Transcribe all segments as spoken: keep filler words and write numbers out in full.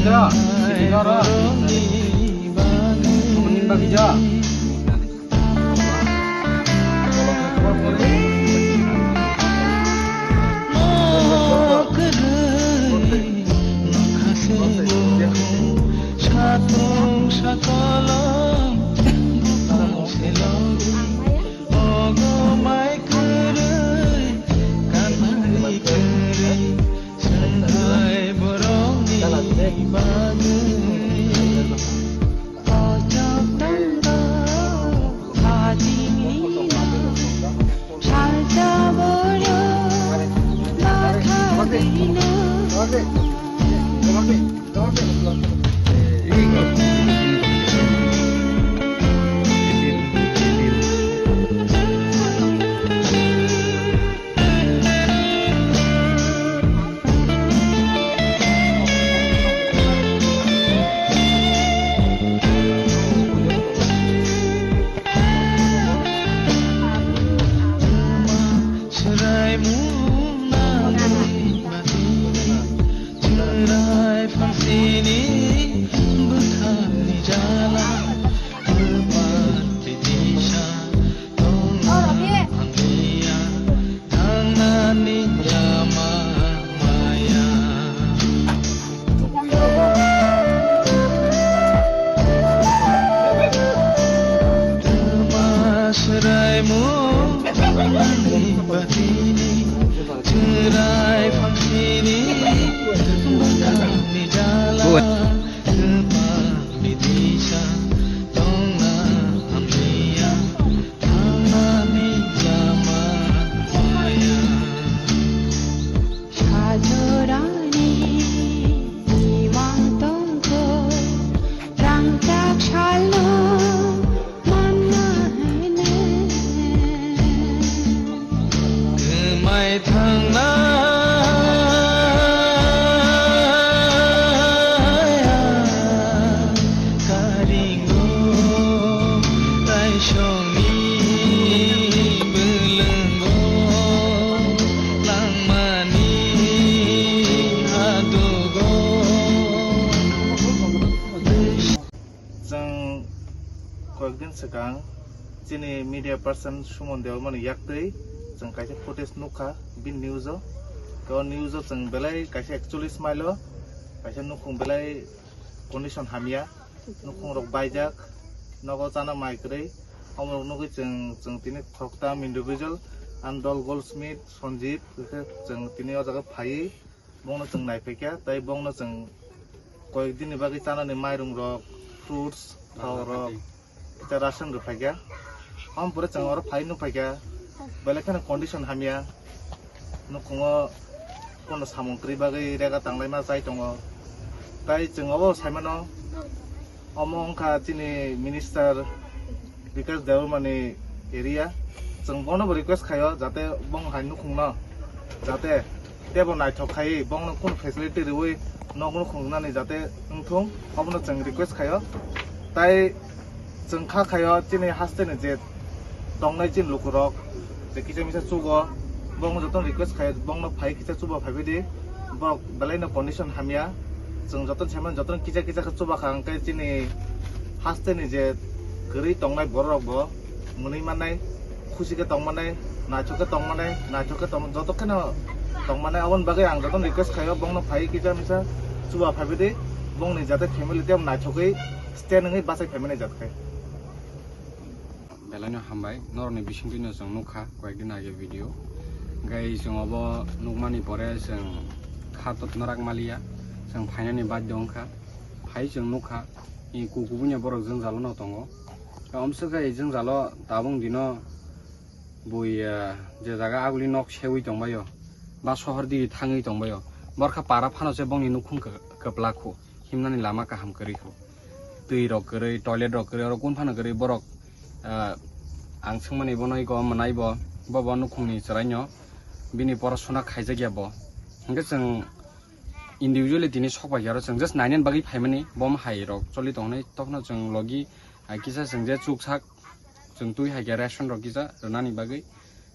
Ja, sini ja, ra. Sumuni bagi ja. Good. Chwng koyekdin swkang chini media person Suman Debbarmani yaktwi chwng kaisa footage nukha bini news o. To news o chwng belai kaisa actually smile o kaisa nukhung belai condition hamya, nukhung rok baijak, nogo chana mai kwrwi, omo rok nugwi chwng, chwng tini khoroktham individual, Andol, Goldsmith, Sanjeev, chwng tini o jaga phaiwi bongno chwng naiphai kha, tei bongno chwng koyek dini bagwi chanani mairung rok, fruits, thok rok, kisa ration rwphai kha. Omo pore chwng oro phai nukphai kha, belai kheno condition hamya. Nukhungo kono samung kwrwi bagwi rega tanglaima chai tongo. Tai chwng obo saimano, omo wngkha chini minister Bikash Debbarmani area. Chwng bono bo request khaio jate bong hai nukhungno jate tebo naithok khai bongno kun facility rwui nok nukhungnani jate wngthung, obono chwng request khaio. Tai chwng kha khaio chini hasteni je tongnai chini lukurok je kisa misa chugo, bongno jotono request khaio bongno phai kisa chuba phaibai di, borok belaino condition hamya, chwng jotono saimano jotono kisa kisa khe chuba kha, hwnkhe chini hasteni je kwrwi tongnai bororok bo mwnwi mannai, khusi khe tong mannai, naithok khe tong mannai, naithok khe tong, joto kheno tong mannai. Aboni bagwi ang jotono request khaio bongno phai kisa misa chuba phaibai di, bongni jate family tei naithokgwi stand wngwi bachai phaimani jat khe. Belaino hambai, norokni bisingtwino chwng nukha koyekdin age video. Hwnkhe chwng obo nukmani pore chwng kha totna rak maliya, chwng phainani badhyo wngkha. Phai chwng nukha, i ku kubuino borok jwngjalono tongo. Omswk khe i jwngjalo tabuk dino bui, eh, je jaga aguli nok seui tongbaio, ba sohor digi thangwi tongbaio, borkha para phano se bongni nukhung kwplak khu, himnani lama kaham kwrwi khu. Twi rok kwrwi, toilet rok kwrwi, oro kun phano kwrwi borok, ah, ang swngmani bono iko mwnai bo, bo bo nukhungni chwraino bini porosona khaijakya bo. Hwnkhe chwng individually tini sok bai khe oro chwng just nainani bagwi phaimani, bom hai rok choli tongnai, tokno chwng logi hai kisa chwng je chuksak chwng twi hai khe ration rok kisa rwnani bagwi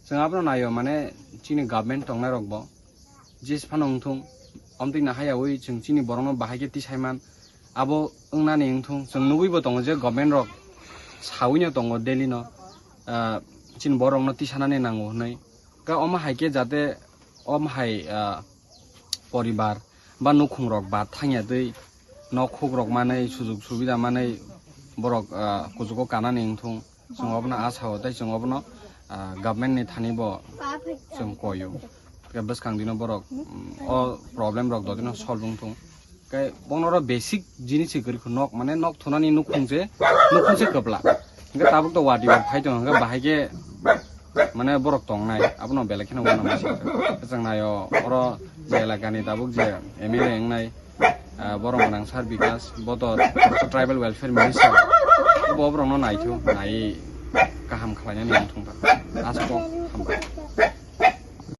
chwng abono naio, mane chini government tongnai rok bo. Jis phano wngthung, Omtwi nahayawi chwng chini borokno bahai khe tisaiman. Abo wngnani wngthung, chwng nugwibo tongo je government rok sawino tongo daily no, ah, chini borokno tisanani nango hwnwi. Ka omo hai khe jate om hai, ah, poribar ba nukhung rok ba thangya twi nok huk rok manwi, sujuk subida manwi borok, ah, kuchugo kanani wngthung. Chwng obono asa o, tei chwng obono, ah, government ni thani bo chwng koyo. Tei bwskang dino borok, mm, o problem rok dodino solve wngthung. Khe bono oro basic jinis se kwrwi kho, nok, mane nok thunani nukhung se, nukhung se kwpla. Hingke tabuk to wati bo phai tongo, hingke bahai khe mane borok tongnai, abono belai kheno uanama singkha. Kwchang naio, oro je elakani tabuk je M L A wngnai, ah, borok gwnang sir Bikas, bo to tribal welfare minister, bo borokno naithu, nai kaham khlainani wngthung ta. Aswk hambai.